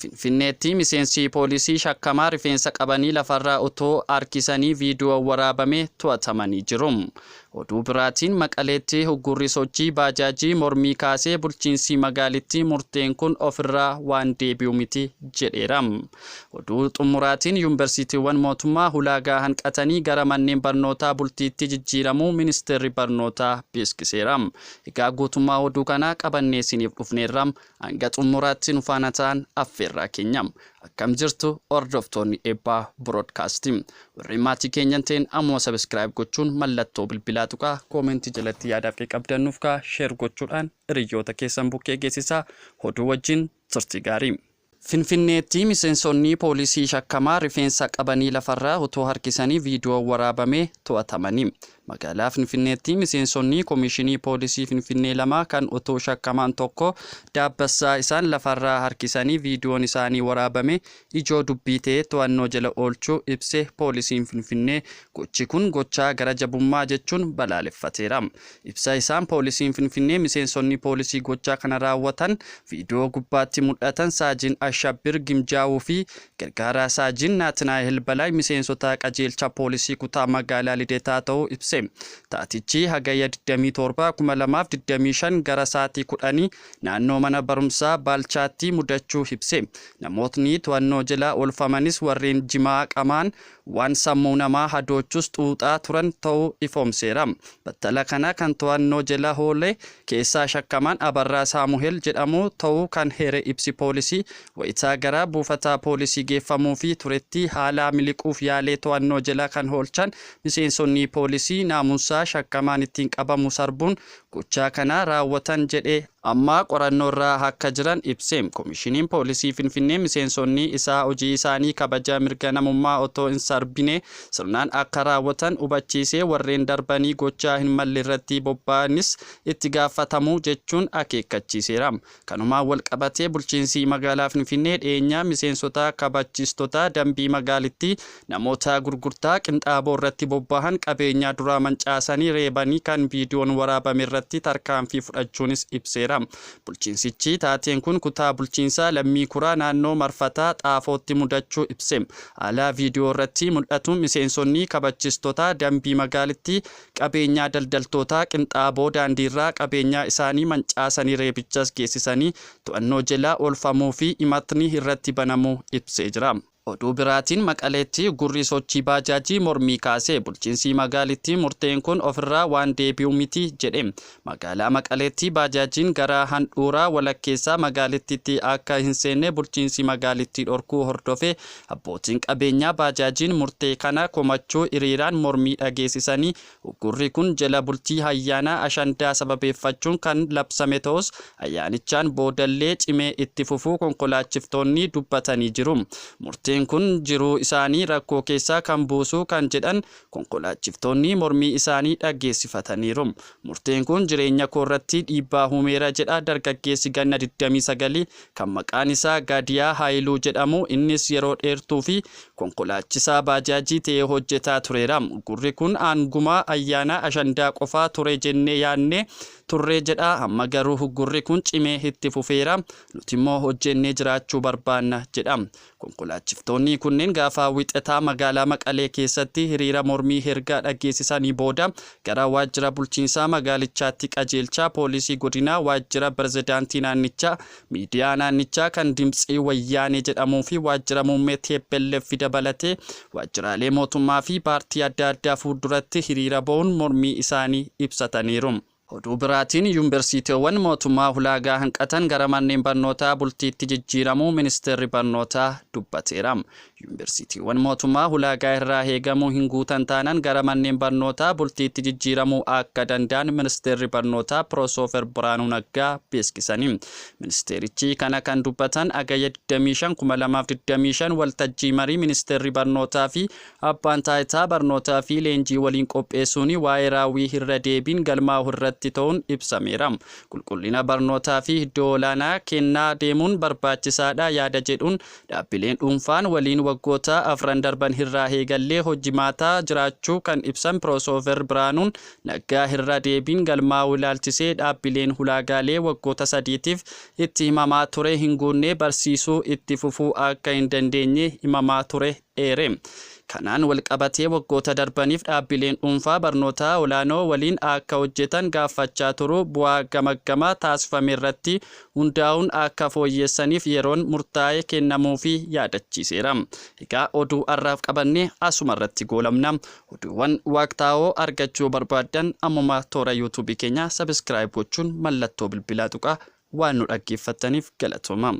Finfinneetti miseensi poolisii shakkamaa rifeensa qabanii lafarraa otoo harkisanii viidiyoo waraabame to'atamanii jiru. Oduu biraatiin Maqaleetti uggurri sochii baajaajii mormii kaasee bulchiinsi magaalittii murteen kun ofirraa waan deebi'u miti jedheera. Oduu xumuraatiin yuunivarsiitiiwwan mootummaa ulaagaa hanqatanii gara manneen barnootaa bultiitti jijjiiramuu ministeerri barnootaa beeksiseera. Egaa guutummaa oduu kanaa qabannee isiniif dhufneerra, hanga xumuraatti nu faana ta'an affeerraa keenya. Akkam jirtu, hordoftoonni Eebbaa Broadcast? Warreen maatii keenyan ta'een ammoo subscribe gochuun mallattoo bilbilaa tuqaa, koomentii jalatti yaadaaf qabdannuuf kaa, share gochuudhaan hiriyoota keessan bukkee geessisaa. Oduu wajjin turtii gaarii. Finfinneetti miseensonni poolisii shakkamaa rifeensa qabanii lafarraa otoo harkisanii viidiyoo waraabamee to'atamanii. Magaalaa Finfinneetti miseensonni Komishinii Poolisii Finfinnee lama kan otoo shakkamaan tokko daabbassaa isaan lafarraa harkisanii viidiyoon isaanii waraabame ijoo dubbii ta'ee to'annoo jala oolchuu ibse. Poolisiin Finfinnee gochi kun gochaa gara jabummaa jechuun balaaleffateera. Ibsa isaan poolisiin Finfinnee miseensonni poolisii gochaa kana raawwatan viidiyoo gubbaatti mul'atan Saajin Ashabbir Gimjaawuu fi gargaaraa Saajin Naatinaahel Balaay miseensota qajeelcha poolisii kutaa magaalaa Lidetaa ta'uu ibse. Taatichi Hagayya 27 2025 gara sa'aatii 10 naannoo mana barumsaa Baalchaatti mudachuu ibse. Namootni to'annoo jala oolfamanis warreen jimaa qamaan waan sammuu namaa hadoochus xuuxaa turan ta'uu ifoomseera. Battala kana kan to'annoo jala oole keessaa shakkamaan Abarraa Saamuhel jedhamu ta'uu kan heere ibsi poolisii, wayitaa gara buufata poolisii geeffamuu fi turetti haala miliquuf yaalee to'annoo jala kan oolchan miseensonni poolisii naamusaa shakkamaan ittiin qabamu sarbuun gochaa kana raawwatan jedhee amma qorannoo irraa akka jiran ibse. Komishiniin poolisii Finfinnee miseensonni isaa hojii isaanii kabaja mirga namummaa otoo hin sarbine sirnaan akka raawwatan hubachiisee, warreen darbanii gochaa hin malle irratti bobba'anis itti gaafatamuu jechuun akeekkachiiseera. Kanumaan wal qabatee bulchiinsi magaalaa Finfinnee dhiyeenyaa miseensota kabachiistota dambii magaalittii namoota gurgurtaa qinxaaboo irratti bobbahan qabeenyaa duraa mancaasanii reebanii kan viidiyoon waraabame irratti tarkaanfii fudhachuunis ibseera. Bulchiinsichi taateen kun kutaa bulchiinsaa Lammii Kuraa naannoo Marfataa Xaafootti mudachuu ibse. Haala viidiyoo irratti mul'atu miseensonni kabachiistota dambii magaalittii qabeenyaa daldaltootaa qinxaaboo daandiirraa qabeenyaa isaanii mancaasanii reebichas geessisanii to'annoo jala oolfamuu fi himatni irratti banamuu ibsee jira. Oduu biraatiin Maqaleetti gurri sochii baajaajii mormii kaasee bulchiinsi magaalittii murteen kun ofirraa waan deebi'u miti jedhe. Magaalaa Maqaleetti baajaajiin gara handhuuraa walakkeessaa magaalittiitti akka hin seenne bulchiinsi magaalittii dhorkuu hordofee abbootiin qabeenyaa baajaajiin murtee kana komachuu hiriiraan mormii dhageessisanii, uggurri kun jala bultii ayyaana Ashandaa sababeeffachuun kan labsame ta'us ayyaanichaan boodallee cimee itti fufuu konkolaachiftoonni dubbatanii jiru. Murteen kun jiruu isaanii rakkoo keessaa kan buusu kan jedhan konkolaachiftoonni mormii isaanii dhageessifataniiru. "Murteen kun jireenya koo irratti dhiibbaa uumeera," jedha dargaggeessi ganna 29 kan maqaan isaa Gaadiyaa Haayiluu jedhamu. Innis yeroo dheertuu fi konkolaachisaa baajaajii ta'ee hojjetaa tureera. "Gurri kun aanguma ayyaana Ashandaa qofaa ture jennee yaadne turree," jedha. "Amma garuu gurri kun cimee itti fufeera. Nuti immoo hojjennee jiraachuu barbaanna," jedha. Konkolaachiftoonni kunneen gaafa Wixataa magaalaa Maqalee keessatti hiriira mormii erga dhageessisanii booda gara waajjira bulchiinsaa magaalichaatti, qajeelchaa poolisii godinaa, waajjira pirezidaantii naannichaa, miidiyaa naannichaa kan Dimtsii Wayyaanee jedhamuu fi waajjira muummee TPLF dabalatee waajjiraalee mootummaa fi paartii adda addaa fuulduratti hiriira ba'uun mormii isaanii ibsataniiru. Oduu biraatiin yuunivarsiitiiwwan mootummaa ulaagaa hanqatan gara manneen barnootaa bultiitti jijjiiramuu ministeerri barnootaa dubbateera. Yuunivarsiitiiwwan mootummaa ulaagaa irraa eegamuu hin guutan taanaan gara manneen barnootaa bultiitti jijjiiramuu akka danda'an ministeerri barnootaa Pirofeesar Biraanuu Naggaa beeksisani. Ministeerichi kana kan dubbatan Hagayya 25 2025 waltajjii marii ministeerri barnootaa fi abbaan taayitaa barnootaa fi leenjii waliin qopheessuun waa'ee raawwii irra deebiin galmaa'u irratti irratti ta'uun ibsameera. Qulqullina barnootaa fi iddoo olaanaa kennaa deemuun barbaachisaadha yaada jedhuun dhaabbileen dhuunfaan waliin waggoota afran darban irraa eegallee hojimaataa jiraachuu kan ibsan Piroofeesar Biraanuun Naggaa irra deebiin galmaa'uu ilaalchisee dhaabbileen ulaagaalee waggoota sadiitiif itti himamaa ture hin guunne barsiisuu itti fufuu akka hin dandeenye himamaa ture eere. Kanaan walqabatee waggoota darbaniif dhaabbileen dhuunfaa barnoota olaanoo waliin akka hojjetan gaafachaa turuu bu'aa gamaggamaa taasifame irratti hundaa'uun akka fooyyessaniif yeroon murtaa'e kennamuufi yaadachiiseera. Egaa oduu har'aaf qabannee asuma irratti goolabna. Oduuwwan waqtaa'oo argachuu barbaaddan ammuma toora yuutuubii keenyaa subscribe gochuun mallattoo bilbilaa tuqaa waan nu dhaggeeffattaniif galatooma.